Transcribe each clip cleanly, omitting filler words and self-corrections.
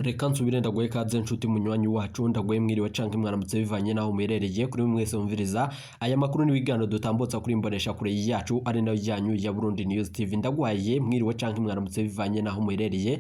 Reka nsubire ndaguhe kaze nshuti munywanyi wacu, ndaguhe mwiriwe canke mwaramutse bivanye naho muherereye. Kuri mwese mumviriza aya makuru n'ibiganiro dutambutsa kuri imbonesha kure yacu ari nayo yanyu ya Burundi News TV, ndaguhaye mwiriwe canke mwaramutse bivanye naho muherereye.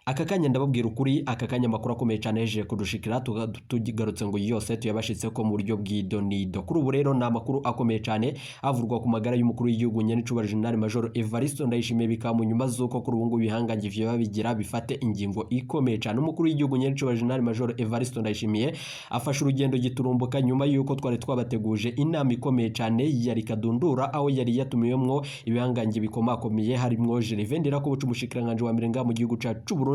Aka kanya ndababwira ukuri, aka kanya amakuru akomeye cyane yejeje kudushikira, tugarutse ngo yose tuyabashitse ko mu buryo bw'idonido. Kuri ubu rero ni amakuru akomeye cyane avurwa ku magara y'umukuru w'igihugu nyenicubahiro General Major Evariste Ndayishimiye, bikaba mu nyuma z'uko kuri ubu ngubu ibihangange vyoba bigira bifate ingingo ikomeye cyane. Umukuru w'igihugu nyenicubahiro General Major Evariste Ndayishimiye afashe urugendo giturumbuka nyuma y'uko twari twabateguje inama ikomeye cyane yari Kadundura, aho yari yatumiwemwo ibihangange bikomakomeye harimwo Gervais Ndirakobuca, umushikiranganji wa mbere ngaha mu gihugu cacu c'u Burundi,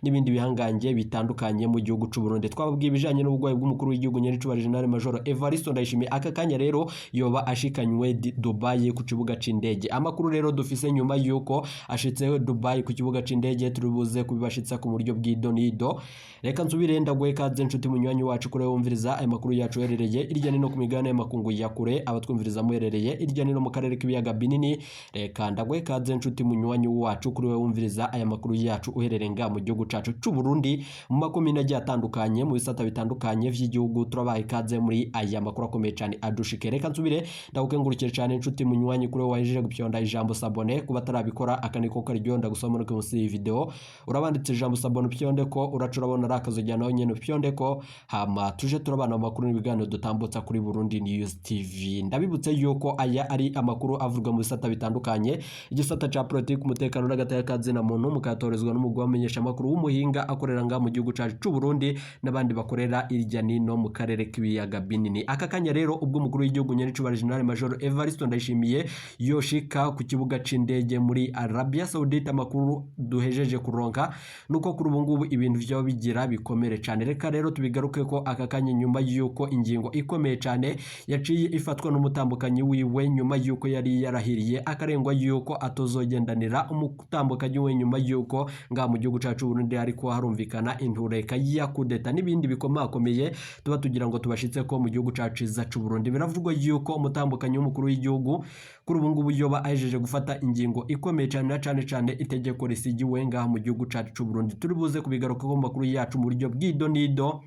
n'ibindi bihangange bitandukanye mu gihugu c'u Burundi. Twababwiye ibijanye n'uburwayi bw'umukuru w'igihugu nyenicubahiro General Major Evariste Ndayishimiye. Aka kanya rero yoba ashikanywe Dubai ku kibuga c'indege. Amakuru rero dufise nyuma y'uko ashitse Dubai ku kibuga c'indege turibuze kubibashitsa ku buryo bw'idonido. Reka nsubire ndaguhe kaze nshuti munywanyi wacu kure wumviriza aya makuru yacu uherereye irya nino ku migabane y'amakungu ya kure, abatwumviriza muherereye irya nino mu karere k'ibiyaga binini. Reka ndaguhe kaze nshuti munywanyi wacu kuri wumviriza aya makuru yacu uherereye ngaha mu gihugu cacu c'u Burundi, mu makomine agiye atandukanye, mu bisata bitandukanye vy'igihugu. Turabaha ikaze muri aya makuru akomeye cyane adushike. Reka nsubire ndagukengurukire cyane nshuti munywanyi kuri wahejeje gupyonda ijambo s'abonner. Kuba atarabikora, aka niko karyo ndagusoma no munsi y'iyi video urabanditse ijambo s'abonner, upyonde ko uraca urabona ari akazogera nawe nyene upyonde ko, hama tuje turabana mu makuru n'ibiganiro dutambutsa kuri Burundi News TV. Ndabibutse yuko aya ari amakuru avurwa mu bisata bitandukanye, igisata ca politiki, umutekano n'agateka kazina muntu, mukatorezwa n'umugwi w'amenyesha amakuru w'umuhinga akorera ngaha mu gihugu cacu c'u Burundi n'abandi bakorera irya nino mu karere k'ibiyaga binini. Aka kanya rero ubwo umukuru w'igihugu nyenicubahiro General Major Evariste Ndayishimiye yoshika ku kibuga c'indege muri Arabia Saudite, amakuru duhejeje kuronka nuko kuri ubu ngubu ibintu vyaba bigira bikomere cane. Reka rero tubigaruke ko aka kanya nyuma y'uko ingingo ikomeye cane yaciye ifatwa n'umutambukanyi wiwe, nyuma y'uko yari yarahiriye akarengwa y'uko atozogendanira umutambukanyi we, nyuma y'uko ngaha mu gihugu cacu Burundi ariko harumvikana intureka ya kudeta n'ibindi bikomakomeye tuba tugira ngo tubashitse ko mu gihugu cacu ciza c'u Burundi. Biravugwa yuko umutambukanyi w'umukuru w'igihugu kuri ubu ngubu yoba ahejeje gufata ingingo ikomeye cyane, na cane cane itegeko risigiwe ngaha mu gihugu cacu c'u Burundi. Turi buze kubigaruka mu makuru yacu mu buryo bw'idonido.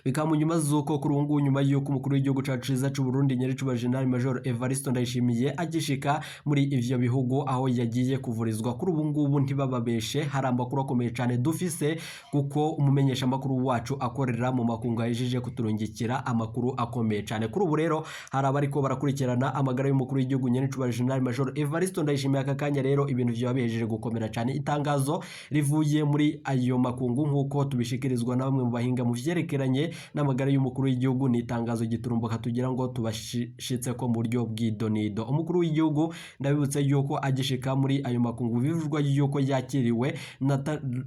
Bikaba mu nyuma z'uko kuri ubu ngubu, nyuma y'uko umukuru w'igihugu cacu ciza c'u Burundi nyenicubahiro General Major Evariste Ndayishimiye agishika muri ivyo bihugu aho yagiye kuvurizwa, kuri ubu ngubu ntibababeshe, hari amakuru akomeye cane dufise, kuko umumenyesha makuru wacu akorera mu makungu yahejeje kuturungikira amakuru akomeye cane. Kuri ubu rero hari abariko barakurikirana amagara y'umukuru w'igihugu nyenicubahiro General Major Evariste Ndayishimiye. Aka kanya rero ibintu vyoba bihejeje gukomera cane. Itangazo rivuye muri ayo makungu, nk'uko tubishikirizwa na bamwe mu bahinga mu vyerekeranye n'amagara y'umukuru w'igihugu, ni itangazo giturumbuka tugira ngo tubashitse ko mu buryo bw'idonido. Umukuru w'igihugu, ndabibutse yuko agishika muri ayo makungu bivugwa yuko yakiriwe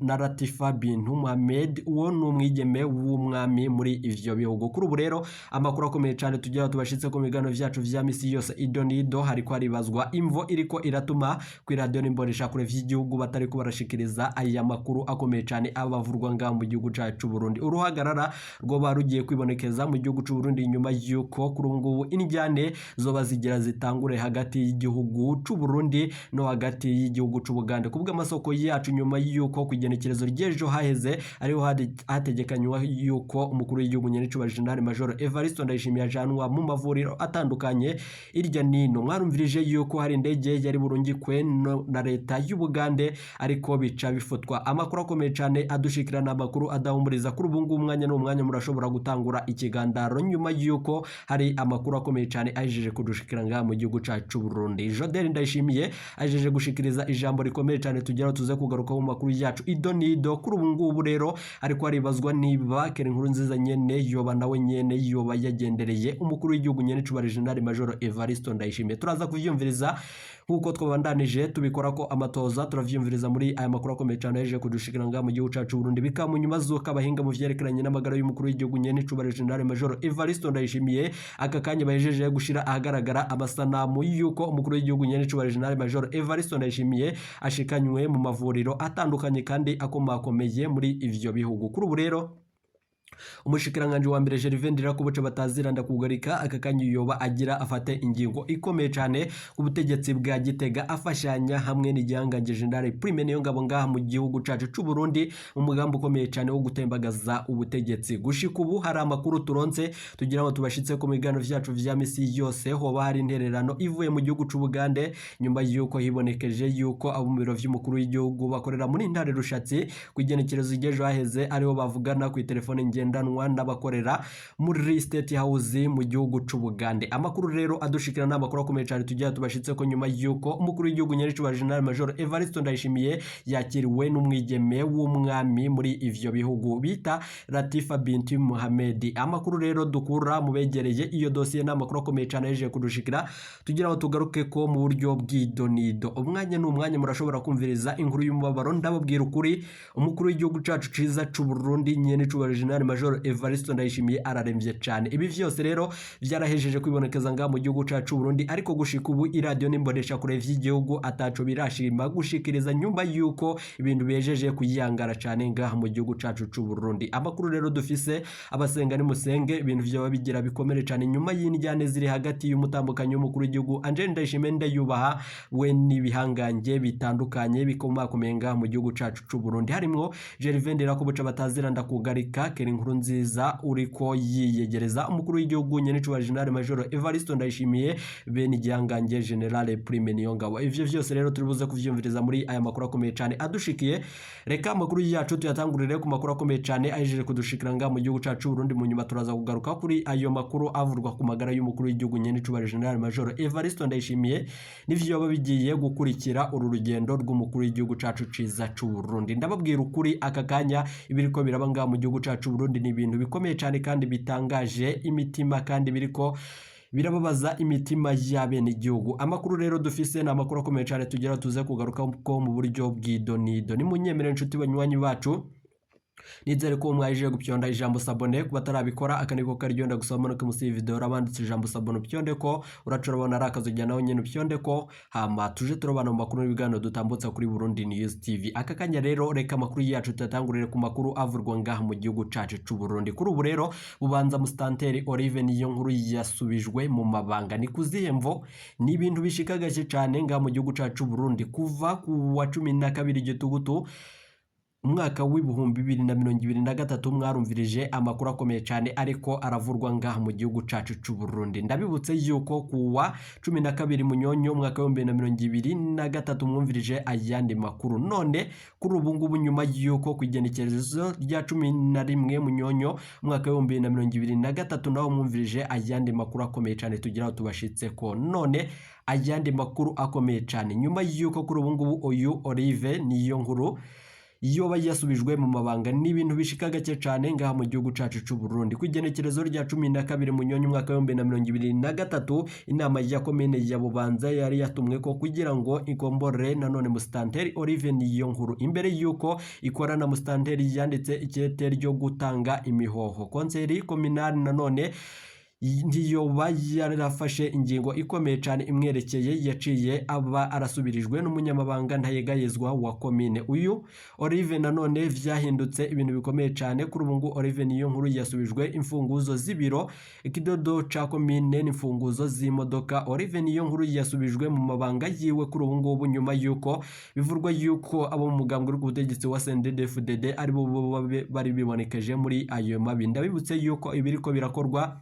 na Latifa Bintu Mohamed, uwo ni umwigeme w'umwami muri ivyo bihugu. Kuri ubu rero amakuru akomeye cyane tugira tubashitse ko mu biganiro vyacu vya misi yose idonido, hariko haribazwa imvo iriko iratuma ku iradiyo n'imboneshakure vy'igihugu batariko barashikiriza aya makuru akomeye cyane abavurwa ngaha mu gihugu cacu Burundi. Uruhagarara rwoba rugiye kwibonekeza mu gihugu c'u Burundi nyuma y'uko kuri ubu ngubu indyane zoba zigira zitangure hagati y'igihugu c'u Burundi no hagati y'igihugu c'u Bugande. Kubwo amasoko yacu, nyuma y'uko ku igenekerezo ry'ejo haheze ariho hategekanywa y'uko umukuru w'igihugu nyenicubahiro General Major Evariste Ndayishimiye ajanwa mu mavuriro atandukanye irya nino, mwarumvirije yuko hari indege yari burungikwe na leta y'Ubugande, ariko bica bifutwa. Amakuru akomeye cyane adushikirana, amakuru adahumuriza. Kuri ubu ngubu umwanya n'umwanya murashobora gutangura ikigandaro nyuma y'uko hari amakuru akomeye cyane ahejeje kudushikira ngaha mu gihugu cacu Burundi. Jodel Ndayishimiye ahejeje gushikiriza ijambo rikomeye cyane tugira tuze kugaruka mu makuru yacu idonido. Kuri ubu ngubu rero ariko haribazwa niba Kera inkuru nziza nyene yoba nawe nyene yoba yagendereye umukuru w'igihugu nyene cubahiro General Major Evariste Ndayishimiye. Turaza kuvyumviriza nkuko twabandanije tubikora ko amatoza, turavyumviriza muri aya makuru akomeye cyane yaje kudushikira ngaha mu gihugu cacu Burundi. Bikaba mu nyuma z'uko abahinga mu vyerekeranye n'amagara y'umukuru w'igihugu nyene cubahiro General Major Evariste Ndayishimiye aka kanya bahejeje gushira ahagaragara amasanamu y'uko umukuru w'igihugu nyene cubahiro General Major Evariste Ndayishimiye ashikanywe mu mavuriro atandukanye kandi akomakomeye muri ivyo bihugu. Kuri ubu rero Umushikiranganji wa mbere Gervais Ndirakobuca batazira ndakugarika aka kanya yoba agira afate ingingo ikomeye cane ku butegetsi bwa Gitega, afashanya hamwe n'igihangange General Prime Niyongabo ngaha mu gihugu cacu c'u Burundi, umugambi ukomeye cane wo gutembagaza ubutegetsi. Gushika ubu hari amakuru turonse tugira ngo tubashitse ku migano vyacu vya misi yose. Hoba hari intererano ivuye mu gihugu c'u Bugande, nyuma yuko hibonekeje yuko abo mu biro vy'umukuru w'igihugu bakorera muri Ntare Rushatsi ku igenekerezo ry'ejo haheze ariho bavugana ku telefone ngendanwa n'abakorera muri State House mu gihugu c'u Bugande. Amakuru rero adushikira n'amakuru akomeye cyane tugira tubashitse ko nyuma yuko umukuru w'igihugu nyericuba General Major Evariste Ndayishimiye yakiriwe n'umwigeme w'umwami muri ivyo bihugu bita Latifa Binti Mohamed. Amakuru rero dukura mu begereye iyo dosiye n'amakuru akomeye cyane yaje kudushikira, tugira ngo tugaruke ko mu buryo bw'idonido. Umwanya ni umwanya murashobora kumviriza inkuru y'umubabaro. Ndababwira ukuri, umukuru w'igihugu cacu ciza c'u Burundi nyene General Major Evariste Ndayishimiye araremvye cane. Ibi vyose rero vyarahejeje kwibonekeza ngaha mu gihugu cacu Burundi, ariko gushika ubu iradiyo n'imbonesha kure vy'igihugu ataco birashima gushikiriza nyuma yuko ibintu bejeje kuyangara cane ngaha mu gihugu cacu c'u Burundi. Amakuru rero dufise, abasenga ni musenge, ibintu vyoba bigira bikomere cane nyuma y'indyane ziri hagati y'umutambukanyi w'umukuru w'igihugu Angel Ndayishimiye ndayubaha we n'ibihangange bitandukanye bikomakomeye ngaha mu gihugu cacu c'u Burundi, harimwo Gervais Ndirakobuca batazira ndakugarika, Keri Nkuru Nziza uriko yiyegereza umukuru w'igihugu nyene General Major Evariste Ndayishimiye bene igihangange General Prime Niyongabo. Ivyo vyose rero turi buze kuvyumviriza muri aya makuru akomeye cane adushikiye. Reka amakuru yacu tuyatangurire ku makuru akomeye cane ahejeje kudushikira ngaha mu gihugu cacu Burundi. Mu nyuma turaza kugaruka kuri ayo makuru avurwa ku magara y'umukuru w'igihugu nyene General Major Evariste Ndayishimiye n'ivyo yoba bigiye gukurikira uru rugendo rw'umukuru w'igihugu cacu ciza c'u Burundi. Ndababwira ukuri, aka kanya ibiriko biraba ngaha mu gihugu cacu Burundi ni ibintu bikomeye cane kandi bitangaje imitima, kandi biriko birababaza imitima y'abenegihugu. Amakuru rero dufise ni amakuru akomeye cane tugira tuze kugaruka ko mu buryo bw'idonido. Nimunyemere inshuti banywanyi bacu, nizere ko mwajije gupyonda ijambo s'abonner. Ku batarabikora, aka niko karyo ndagusaba manuke musi y'iyi video urabanditse ijambo s'abonner, upyonde ko uraca urabona ari akazu, ujya nawe nyene upyonde ko, hama tuje turabana mu makuru n'ibiganiro dutambutsa kuri Burundi News TV. Aka kanya rero reka amakuru yacu tuyatangurire ku makuru avurwa ngaha mu gihugu cacu c'u Burundi. Kuri ubu rero Bubanza Mustanteri Olive niyo nkuru yasubijwe mu mabanga. Ni kuzihe mvo? Ni ibintu bishikagaje cane ngaha mu gihugu cacu c'u Burundi. Kuva ku wa 12 Gitugutu umwaka w'2023 mwarumvirije amakuru akomeye cyane ariko aravurwa ngaha mu gihugu cacu c'u Burundi. Ndabibutse yuko kuwa 12 Munyonyo umwaka w'2023 mwumvirije ayandi makuru. None kuri ubu ngubu, nyuma yuko ku igenekerezo rya 11 Munyonyo umwaka w'2023 naho mwumvirije ayandi makuru akomeye cyane tugira aho tubashitse ko, none ayandi makuru akomeye cyane nyuma yuko kuri ubu ngubu uyu Olive niyo nkuru yoba yasubijwe mu mabanga, ni ibintu bishika gake cyane ngaha mu gihugu cacu c'u Burundi. Ku igenekerezo rya 12 Munyonyo umwaka w'2023 inama ya komine ya Bubanza yari yatumwe ko kugira ngo ikombore nanone Mustanteri Olive niyo nkuru. Imbere yuko ikorana, Mustanteri yanditse ikete ryo gutanga imihoho. Konseri kominari nanone ntiyoba yarafashe ingingo ikomeye cyane imwerekeye, yaciye aba arasubirijwe n'umunyamabanga ntayegayezwa wa komine uyu Olive. Nanone vyahindutse ibintu bikomeye cyane. Kuri ubu ngubu Olive niyo nkuru yasubijwe imfunguzo z'ibiro, ikidodo ca komine n'imfunguzo z'imodoka. Olive niyo nkuru yasubijwe mu mabanga yiwe kuri ubu ngubu nyuma yuko bivurwa yuko abo mu mugambwe uri ku butegetsi wa CNDD-FDD aribo bari bibonekeje muri ayo mabi. Ndabibutse yuko ibiriko birakorwa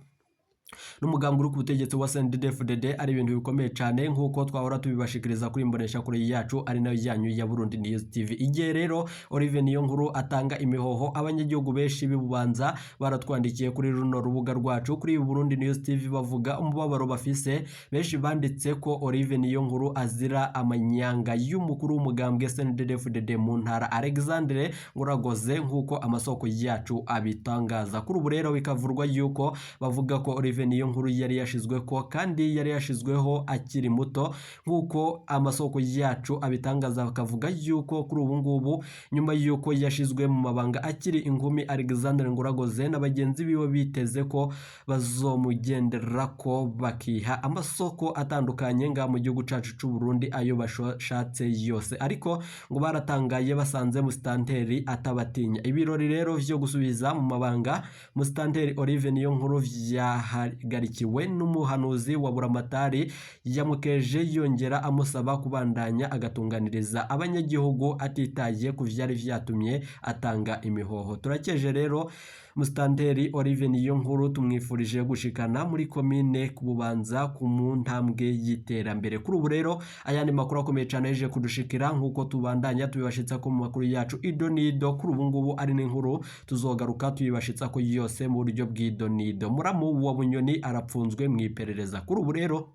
n'umugambwe uri ku butegetsi wa CNDD-FDD ari ibintu bikomeye cyane, nk'uko twahora tubibashikiriza kuri imbonesha kure yacu ari nayo yanyu ya Burundi News TV. Igihe rero Olive niyo nkuru atanga imihoho, abanyagihugu benshi b'Ibubanza baratwandikiye kuri runo rubuga rwacu kuri Burundi News TV bavuga umubabaro bafise. Benshi banditse ko Olive niyo nkuru azira amanyanga y'umukuru w'umugambwe CNDD-FDD mu ntara Alexandre Nguragoze, nk'uko amasoko yacu abitangaza. Kuri ubu rero bikavurwa yuko bavuga ko Olive Olive Niyonkuru yari yashizweko, kandi yari yashizweho akiri muto, nk'uko amasoko yacu abitangaza, bakavuga yuko kuri ubu ngubu nyuma yuko yashizwe mu mabanga akiri inkumi, Alexandre Nguragoze na bagenzi biwe biteze ko bazomugenderako bakiha amasoko atandukanye nga mu gihugu cacu c'u Burundi ayo bashatse yose, ariko ngo baratangaye basanze musitanteri atabatinya. Ibirori rero vyo gusubiza mu mabanga musitanteri Olive Niyonkuru vyahagarikiwe n'umuhanuzi wa Buramatari, yamukeje yongera amusaba kubandanya agatunganiriza abanyagihugu atitaye ku vyari vyatumye atanga imihoho. Turakeje rero musitanteri Olive Niyonkuru, tumwifurije gushikana muri komine kububanza ku mu ntambwe y'iterambere. Kuri ubu rero ayandi makuru akomeye cyane yaje kudushikira nk'uko tubandanya tubibashitsa ko mu makuru yacu ido nido. Kuri ubu ngubu ari n'inkuru tuzogaruka tuyibashitsa ko yose mu buryo bw'ido nido. Muramu wa Bunyoni arapfunzwe mu iperereza. Kuri ubu rero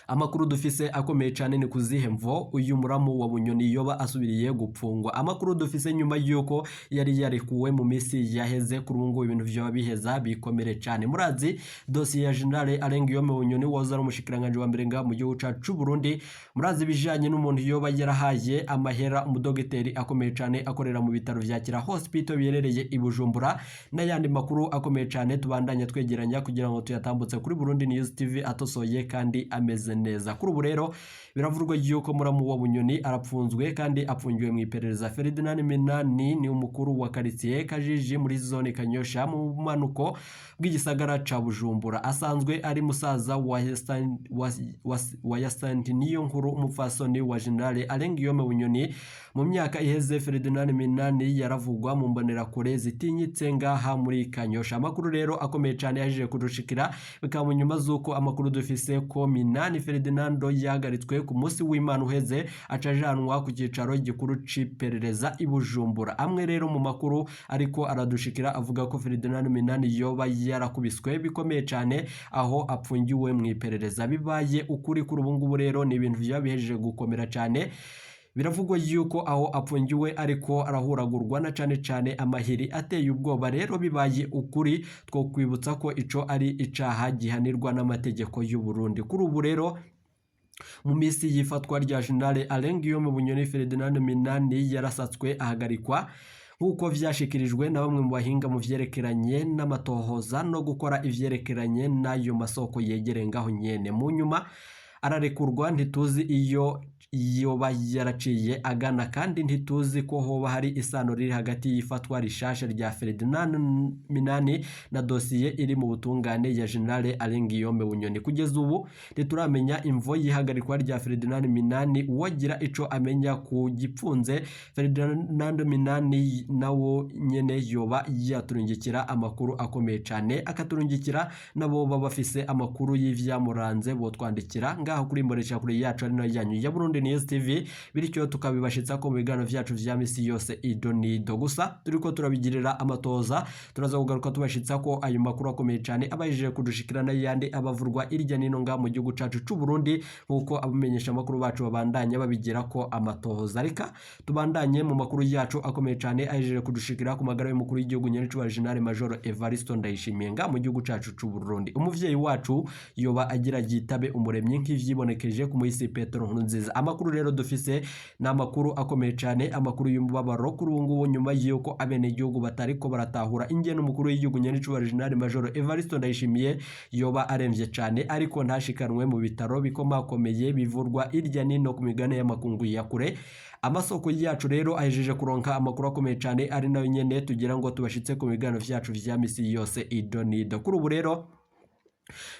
amakuru dufise akomeye cyane ni kuzihe mvo uyu muramu wa Bunyoni yoba asubiriye gupfungwa. Amakuru dufise nyuma yuko yari yarekuwe mu minsi yaheze, kuri ubu ngubu ibintu vyoba biheza bikomere cyane. Murazi dosiye ya General Alain Guillaume Bunyoni wahoze ari umushikiranganji wa mbere nga mu gihugu cacu c'u Burundi. Murazi ibijanye n'umuntu yoba yarahaye amahera umudogiteri akomeye cyane akorera mu bitaro vya Kira Hospital biherereye i Bujumbura, n'ayandi makuru akomeye cyane tubandanya twegeranya kugira ngo tuyatambutse kuri Burundi News TV atosoye kandi ameze neza. Kuri ubu rero biravurwa yuko muramu wa Bunyoni arapfunzwe kandi apfungiwe mu iperereza. Ferdinand Minani ni umukuru wa quartier Kajiji muri zone Kanyosha mu bumanuko bw'igisagara ca Bujumbura, asanzwe ari musaza wa Yasanti Niyonkuru, umupfasoni wa General Alain Guillaume Bunyoni. Mu myaka iheze Ferdinand Minani yaravugwa mu mbonerakure zitinyitse ngaha muri Kanyosha. Amakuru rero akomeye cyane yaje kudushikira bikaba mu nyuma z'uko amakuru dufise ko Minani Ferdinando yahagaritswe ku munsi w'Imana uheze, acajanwa ku cyicaro gikuru c'iperereza i Bujumbura. Amwe rero mu makuru ariko aradushikira avuga ko Ferdinand Minani yoba yarakubiswe bikomeye cyane aho apfungiwe mu iperereza. Bibaye ukuri kuri ubu ngubu rero ni ibintu byaba bihejeje gukomera cyane. Biravugwa yuko aho apfungiwe ariko arahuragurwa na cane cane amahiri ateye ubwoba. Rero bibaye ukuri two kwibutsa ko ico ari icaha gihanirwa n'amategeko y'u Burundi. Kuri ubu rero mu minsi y'ifatwa rya General Alain Guillaume Bunyoni, Ferdinand Minani yarasatswe ahagarikwa, nk'uko vyashikirijwe na bamwe mu bahinga mu vyerekeranye n'amatohoza no gukora ivyerekeranye n'ayo masoko yegereye ngaho nyene. Mu nyuma ararekurwa, ntituzi iyo yoba yaraciye agana, kandi ntituzi ko hoba hari isano riri hagati y'ifatwa rishasha rya Ferdinand Minani na dosiye iri mu butungane ya General Alain Guillaume Bunyoni. Kugeza ubu ntituramenya imvo y'ihagarikwa rya Ferdinand Minani. Uwagira ico amenya ku gipfunze Ferdinand Minani nawo nyene yoba yaturungikira amakuru akomeye cane, akaturungikira nabo baba bafise amakuru y'ivyamuranze botwandikira ngaho kuri imbonesha kure yacu ari nayo yanyu ya Burundi News TV, bityo tukabibashitsa ko mu biganiro vyacu vya misi yose ido nido. Gusa turiko turabigirira amatoza, turaza kugaruka tubashitsa ko ayo makuru akomeye cane abahejeje kudushikira n'ayandi abavurwa irya nino nga mu gihugu cacu c'u Burundi, nk'uko abamenyesha amakuru bacu babandanya babigira ko amatohoza. Reka tubandanye mu makuru yacu akomeye cane ahejeje kudushikira ku magara y'umukuru w'igihugu nyenicubahiro General Major Evaristo Ndayishimiye nga mu gihugu cacu c'u Burundi. Umuvyeyi wacu yoba agira yitabe umuremyi nk'ivyibonekeje ku muhisi Petero Nkurunziza. Amakuru rero dufise ni amakuru akomeye cane, amakuru y'umubabaro kuri ubu ngubu nyuma y'uko abenegihugu batariko baratahura ingene umukuru w'igihugu nyenicubahiro General Major Evaristo Ndayishimiye yoba aremvye cane, ariko ntashikanwe mu bitaro bikomakomeye bivurwa irya nino ku migabane y'amakungu ya kure. Amasoko yacu rero ahejeje kuronka amakuru akomeye cane, ari nayo nyene tugira ngo tubashitse ku biganiro vyacu vya misi yose ido nido. Kuri ubu rero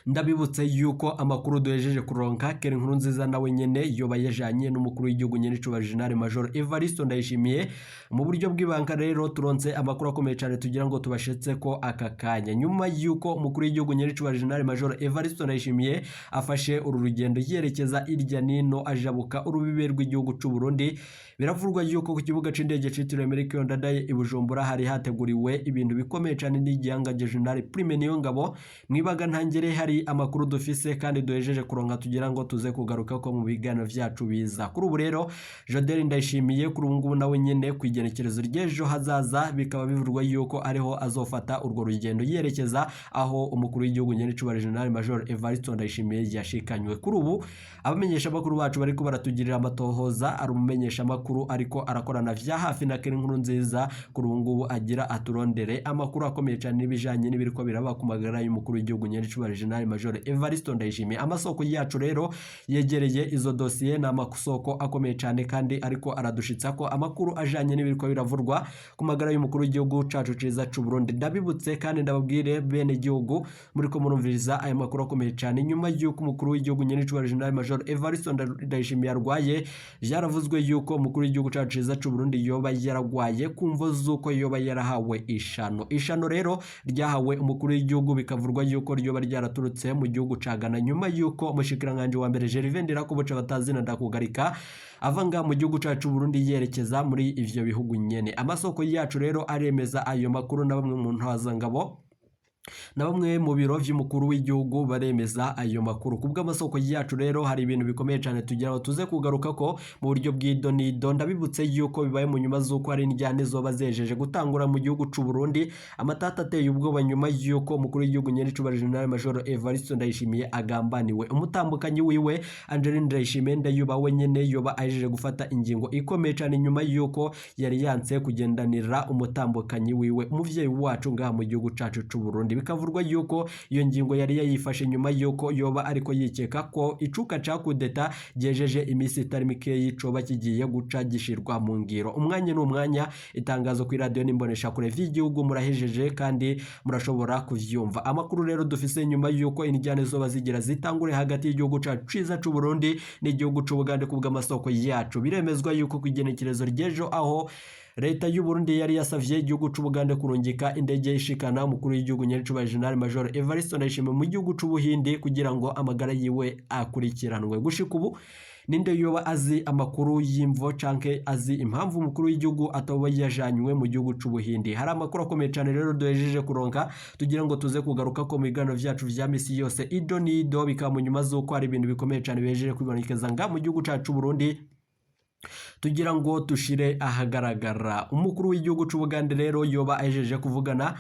ndabibutse yuko amakuru duhejeje kuronka Keri Nkurunziza nawe nyene yoba yajanye n'umukuru w'igihugu nyenicubahiro General Major Evaristo Ndayishimiye mu buryo bw'ibanga. Rero turonse amakuru akomeye cane tugira ngo tubashitse ko aka kanya nyuma yuko umukuru w'igihugu nyenicubahiro General Major Evaristo Ndayishimiye afashe uru rugendo yerekeza irya nino ajabuka urubibe rw'igihugu c'u Burundi. Biravurwa yuko ku kibuga c'indege citiriwe Melchior Ndadaye i Bujumbura hari hateguriwe ibintu bikomeye cane n'igihangange General Prime Niyongabo mwibaga ntangere. ntangere hari amakuru dufise kandi duhejeje kuronka tugira ngo tuze kugaruka ko mu biganiro vyacu biza. Kuri ubu rero Jodel Ndayishimiye kuri ubu ngubu nawe nyene ku igenekerezo ry'ejo hazaza bikaba bivurwa yuko ariho azofata urwo rugendo yerekeza aho umukuru w'igihugu nyenicubahiro General Major Evariste Ndayishimiye yashikanywe. Kuri ubu abamenyesha makuru bacu bariko baratugirira amatohoza, ari umumenyesha makuru ariko arakorana vya hafi na Ken Nkurunziza, kuri ubu ngubu agira aturondere amakuru akomeye cyane n'ibijanye n'ibiriko biraba ku magara y'umukuru w'igihugu nyenicubahiro General Major Evariste Ndayishimiye. Amasoko yacu rero yegereye izo dosiye ni amasoko akomeye cyane kandi ariko aradushitsa ko amakuru ajanye n'ibiriko biravurwa ku magara y'umukuru w'igihugu cacu ciza c'u Burundi. Ndabibutse kandi ndababwire bene gihugu muriko murumviriza aya makuru akomeye cyane, nyuma y'uko umukuru w'igihugu nyenicubahiro General Major Evariste Ndayishimiye arwaye, vyaravuzwe yuko umukuru w'igihugu cacu ciza c'u Burundi yoba yaragwaye ku mvo z'uko yoba yarahawe ishano. Ishano rero ryahawe umukuru w'igihugu bikavurwa yuko ryoba ryaraturutse mu gihugu ca Ghana, nyuma y'uko umushikiranganji wa mbere Gervais Ndirakobuca batazina ndakugarika ava ngaha mu gihugu cacu Burundi yerekeza muri ivyo bihugu nyene. Amasoko yacu rero aremeza ayo makuru na bamwe mu ntwazangabo na bamwe mu biro vy'umukuru w'igihugu baremeza ayo makuru. Kubw'amasoko yacu rero hari ibintu bikomeye cyane tugira ngo tuze kugaruka ko mu buryo bw'idonido. Ndabibutse yuko bibaye mu nyuma z'uko hari indyane zoba zejeje gutangura mu gihugu c'u Burundi, amatata ateye ubwoba nyuma y'uko umukuru w'igihugu nyenicubahiro General Major Evariste Ndayishimiye agambaniwe. Umutambukanyi wiwe Angeline Ndayishimiye Ndayuba we nyene yoba ahejeje gufata ingingo ikomeye cyane nyuma y'uko yari yanse kugendanira umutambukanyi wiwe umuvyeyi wacu ngaha mu gihugu cacu c'u Burundi. Bikavurwa yuko iyo ngingo yari yayifashe nyuma yuko yoba ariko yikeka ko icuka ca kudeta gejeje iminsi itari mikeyi coba kigiye guca gishirwa mu ngiro. Umwanya n'umwanya itangazo ku radio n'imbonesha kure vy'igihugu murahejeje kandi murashobora kuvyumva. Amakuru rero dufise nyuma yuko indyane zoba zigira zitangure hagati y'igihugu cacu ciza c'u Burundi n'igihugu c'u Bugande, kubw'amasoko yacu biremezwa yuko ku igenekerezo ry'ejo aho leta y'u Burundi yari yasavye igihugu c'u Bugande kurungika indege ishikana umukuru w'igihugu nyenicubahiro General Major Evariste Ndayishimiye mu gihugu c'u Buhindi kugira ngo amagara yiwe akurikiranwe. Gushika ubu ninde yoba azi amakuru y'imvo canke azi impamvu umukuru w'igihugu atoba yajanywe mu gihugu c'u Buhindi? Hari amakuru akomeye cane rero duhejeje kuronka tugira ngo tuze kugaruka ko mu biganiro vyacu vya misi yose ido n'ido, bikaba mu nyuma z'uko hari ibintu bikomeye cane bihejeje kwibonekeza nga mu gihugu cacu c'u Burundi tugira ngo tushire ahagaragara. Umukuru w'igihugu c'u Bugande rero yoba ahejeje kuvugana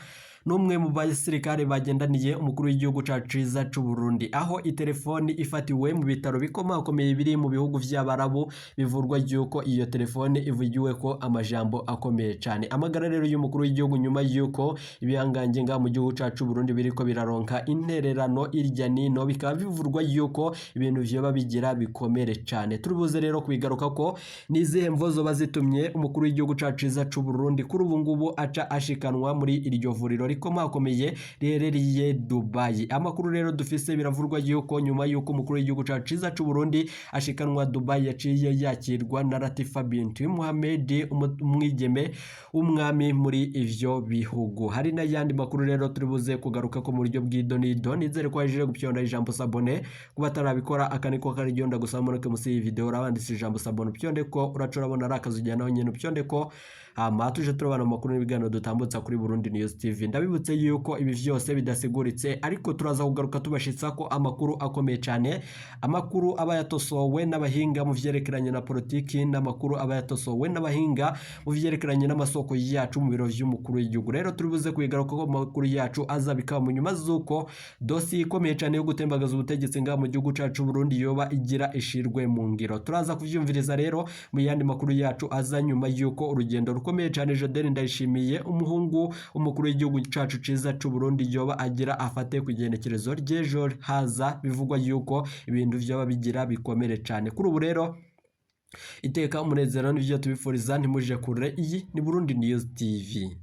n'umwe mu basirikare bagendaniye umukuru w'igihugu cacu ciza c'u Burundi, aho itelefoni ifatiwe mu bitaro bikomakomeye biri mu bihugu vy'Abarabu bivurwa yuko iyo telefone ivugiwe ko amajambo akomeye cane. Amagara rero y'umukuru w'igihugu nyuma yuko ibihangange ngaha mu gihugu cacu Burundi biriko biraronka intererano irya nino, bikaba bivurwa yuko ibintu vyoba bigira bikomere cane. Turibuze rero kubigaruka ko nizihe mvo zoba zitumye umukuru w'igihugu cacu ciza c'u Burundi kuri ubu ngubu aca ashikanwa muri iryo vuriro rikomakomeye riherereye Dubai. Amakuru rero dufise biravurwa yuko nyuma yuko umukuru w'igihugu cacu ciza c'u Burundi ashikanwa Dubai yaciye yakirwa na Latifa binti Mohamed, umwigeme w'umwami muri ivyo bihugu. Hari n'ayandi makuru rero turibuze kugaruka ko mu buryo bw'idonido. Nizere ko waje gupyonda ijambo s'abonner kuba atarabikora, akaniko karyo ndagusaba munoke musi iyi video urabanditse ijambo s'abonner, upyonde ko uraca urabona ari akazu ujyana naho nyene upyonde ko, hama tuje turabana mu makuru n'ibiganiro dutambutsa kuri Burundi News TV. Ndabibutse yuko ibi vyose bidasiguritse, ariko turaza kugaruka tubashitsa ko amakuru akomeye cyane, amakuru aba yatosowe n'abahinga mu vyerekeranye na politiki n'amakuru aba yatosowe n'abahinga mu vyerekeranye n'amasoko yacu mu biro vy'umukuru w'igihugu. Rero turibuze kubigaruka ko amakuru yacu aza bikaba mu nyuma z'uko dosiye ikomeye cyane yo gutembagaza ubutegetsi ngaha mu gihugu cacu Burundi yoba igira ishirwe mu ngiro. Turaza kuvyumviriza rero mu yandi makuru yacu aza nyuma y'uko urugendo rukomeye cyane Jodel Ndayishimiye, umuhungu umukuru w'igihugu cacu ciza c'u Burundi, yoba agira afate ku igenekerezo ry'ejo haza, bivugwa yuko ibintu vyoba bigira bikomere cyane. Kuri ubu rero iteka umunezero nivyo tubifuriza, ntimuje kure. Iyi ni Burundi News TV.